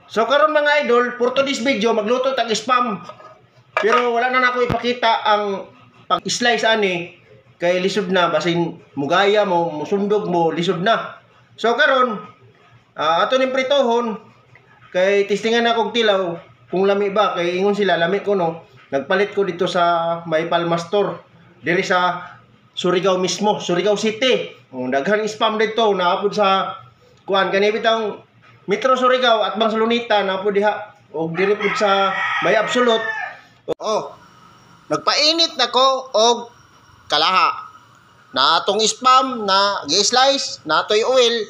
So karon, mga idol, for today's video, magluto tag spam. Pero wala na nako ipakita ang pag-slice ani kay lisod na, basin mugaya mo, musundog mo, lisod na. So karon, ato ning pritohon kay testingan na kog tilaw kung lami ba, kay ingon sila lami ko, no. Nagpalit ko dito sa May Palma Store diri sa Surigao mismo, Surigao City. Oh, daghan spam dito, naapod sa kuan kani bitang Metro Surigao at Bang Salunita na po diha og diri pud sa May Absolute. Oh. Nagpainit na ko og kalaha. Na atong spam na gi-slice, na atoy oil.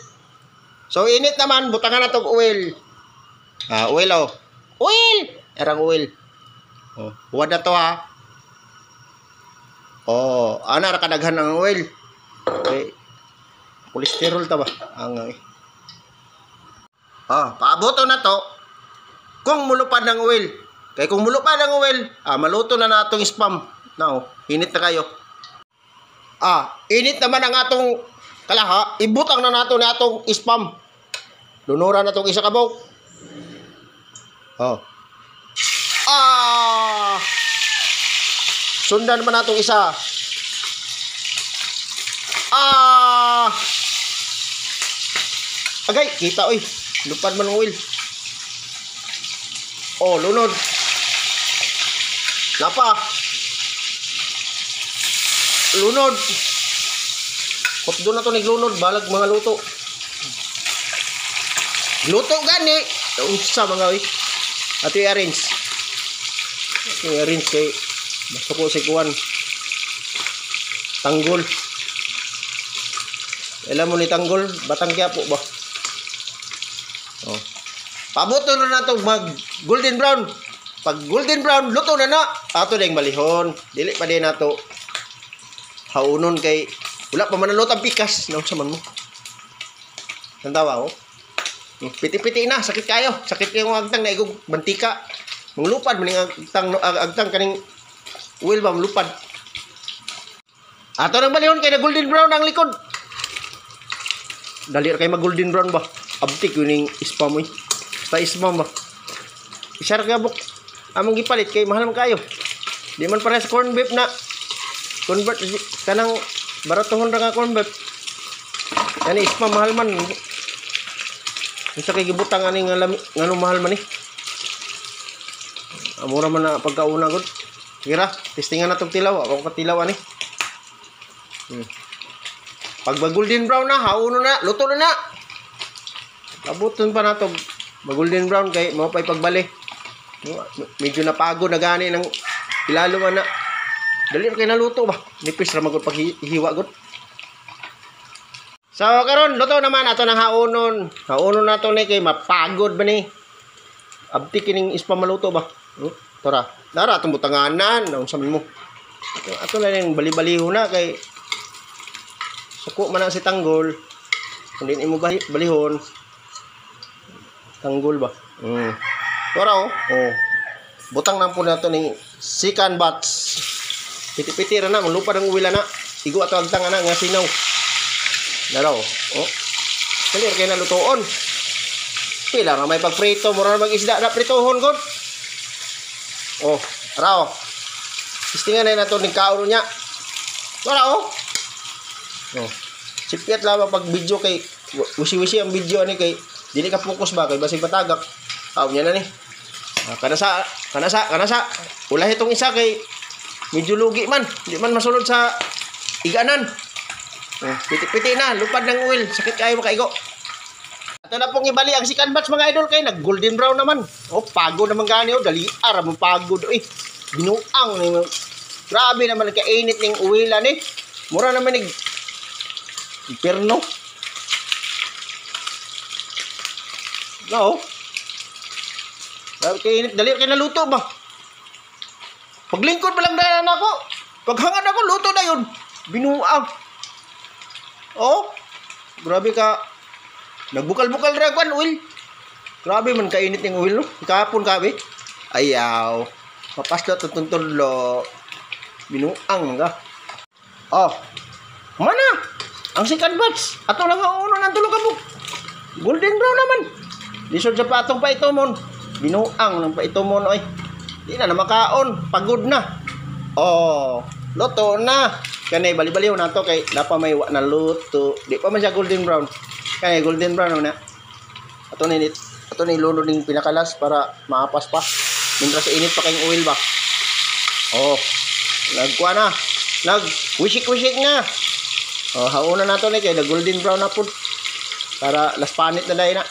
So init naman, butangan na tog oil. Ah, oil oh. Oil! Erang oil. Oh, huwad na to ha. Oh, ana ra kadaghan ang oil. Okay. Kolesterol ta ba? Ang eh. Ah, paaboto na to kung mulupad ng oil. Kay kung mulupad ang oil, maluto na natong spam. Now, init na kayo. Ah, init naman ang atong kalaha, ibutang na nato na atong spam. Lunura na tong isa ka buok. Oh. Ah! Sundan naman natong isa. Ah! Agay, kita oy. Lupad man ang oil. Oh, lunod. Napa. Lunod. Hotdo na to ni lunod, balag mga luto. Luto gani. Unsa mga oy. Ato i-arrange. Ato i-arrange kay masuko si kuan. Tanggol. Alam mo ni Tanggol, Batang Quiapo ba? Oh. Pabuto na nato mag golden brown. Pag golden brown, luto na na. Ato ding balihon. Dili pa din nato haunon kay wala pa man naluto ang pikas. No, sa man mo. Tantawa oh. Piti-piti na, sakit kayo. Sakit kayo ang agtang na igog mantika. Manglupad man ning agtang, agtang kaning oil ba malupad. Ato nang balihon kay na golden brown ang likod. Dali ra kay mag golden brown ba. Abtik yun yung spam oy. Basta spam ba. Isa ra ka buok. Among gipalit kay mahal man kayo. Di man pareha sa corn beef na convert kanang baratohon ra nga corn beef. Yani spam mahal man. Unsa kay gibutang ani nga lami ngano mahal man ni? Amura man na pagkauna gud. Kira, testingan na tong tilaw. Ako katilaw ani. Pag golden brown na, hauno na, luto na na. Abuton pa nato mag golden brown kay mao pay pagbali. Medyo napagod na gani ng ilalo man na. Dali ra kay naluto ba? Nipis ra magud paghiwa gud. So karon luto naman ato nang haunon. Haunon nato ni kay mapagod ba ni. Abti kining ispa maluto ba? Tora. Dara atong butanganan, unsa man mo. Ato na ning bali-baliho na kay suko man na si Tanggol. Kung di mo balihon, Tanggol ba? Tora oh. Oh. Butang na po nato ning second batch. Piti-piti ra na, mulupad ang uwila na. Igo ato agtang ana nga sinaw. Daraw. Oh. Dali ra kay nalutoon. Pila ra may pagprito, mura ra mag-isda na pritohon gud. Oh, raw. Tistingan na nato ning kaon niya. Wala oh. Oh. Sipyat lamang pag video kay wisi-wisi ang video ani kay dili ka focus ba kay basig patagak. Aw niya na ni. Ah, kanasa, kanasa, kanasa. Ulahi tong isa kay medyo lugi man. Di man masunod sa iganan. Oh, piti-piti na, lupad ng oil, sakit kayo makaigo. Ato na pong ibali ang second batch, mga idol, kay nag golden brown naman. Oh, pagod naman gani oh, dali ara mo pagod oy. Binuang ni. Grabe naman kainit ning oil ani. Mura naman nig impierno. No. Grabe kainit, dali kay naluto ba? Paglingkod pa lang dahil ako. Paghangad ako, luto na yun. Binuang. Oh, grabe ka. Nagbukal-bukal ra kwan oil. Grabe man kainit ning oil no. Kahapon kabe. Ayaw. Mapaslo to tuntudlo. Binuang ka. Oh. Mana? Ang second batch. Ato lang ang uno ng tulo ka buok. Golden brown naman. Lisod sa patong pa itumon. Binuang ng paitumon oy. Di na na makaon, pagod na. Oh, luto na. Kani bali-baliw na to kay napa may wa na luto. Di pa man siya golden brown. Kani golden brown na. Ato ni lunod ning pinakalas para maapas pa. Mientras init pa kayong oil ba. Oh, nagkuha na. Nag wisik-wisik na. Oh, hauna na to ni kay na golden brown na pud. Para las panit na dahil na.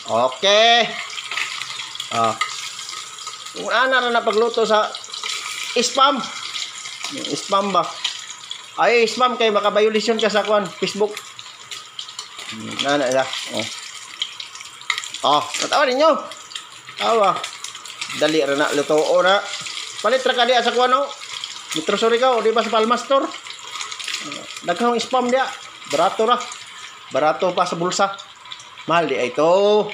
Okay. Ah. Kung ana na pagluto sa spam. Spam ba? Ay, spam kay makabayulisyon ka sa kwan, Facebook. Nana na. Oh. Oh, natawa ninyo. Tawa. Dali ra na luto na. Palit ra ka diya sa kwan no. Metro Surigao, di ba sa Palma Store? Daghang spam diya. Barato ra. Barato pa sa bulsa. Mahal di ay to.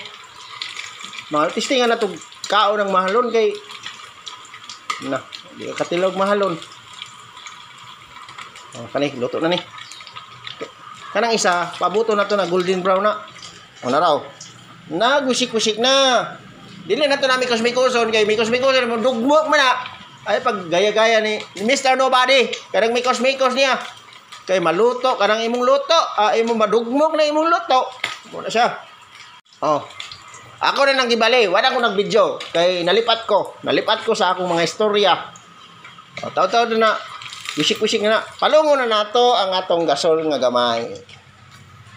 Mahal testingan na to kaon ng mahalon kay na di ka katilog mahalon. Oh, kani luto na ni. Kanang isa, pabuto na to na golden brown na. O na raw. Nagwisik-wisik na. Dili na to na mikos-mikoson kay mikos-mikoson mo dugmok man na. Ay pag gaya-gaya ni Mr. Nobody, kanang mikos-mikos niya. Kay maluto kanang imong luto, ah, imong madugmok na imong luto. Muna siya. Oh. Ako na nang gibali, wala ko nag-video kay nalipat ko. Nalipat ko sa akong mga istorya. Oh, taw-taw na wisik-wisik na. Palungo na nato ang atong gasol nga gamay.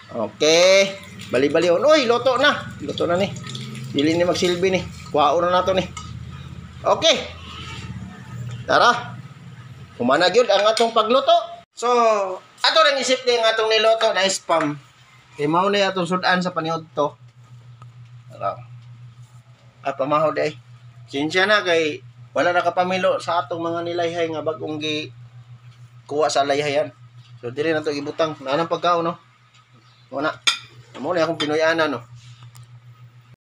Okay. Bali-bali on. Uy, luto na. Luto na ni. Dili ni magsilbi ni. Kuhaon na nato ni. Okay. Tara. Humana gyud ang atong pagluto. So, ato nang isip ni ang atong niluto na spam. Kay mao na atong sudan sa paniud to. Tara. Ah, pamahaw di ay. Sinsya na kay wala na kapamilo sa atong mga nilayhay nga bagong gi kuha sa layhayan. So dili na to gibutang. Naa nang pagkaon no. Mo na. Mo na akong Pinoy ana no.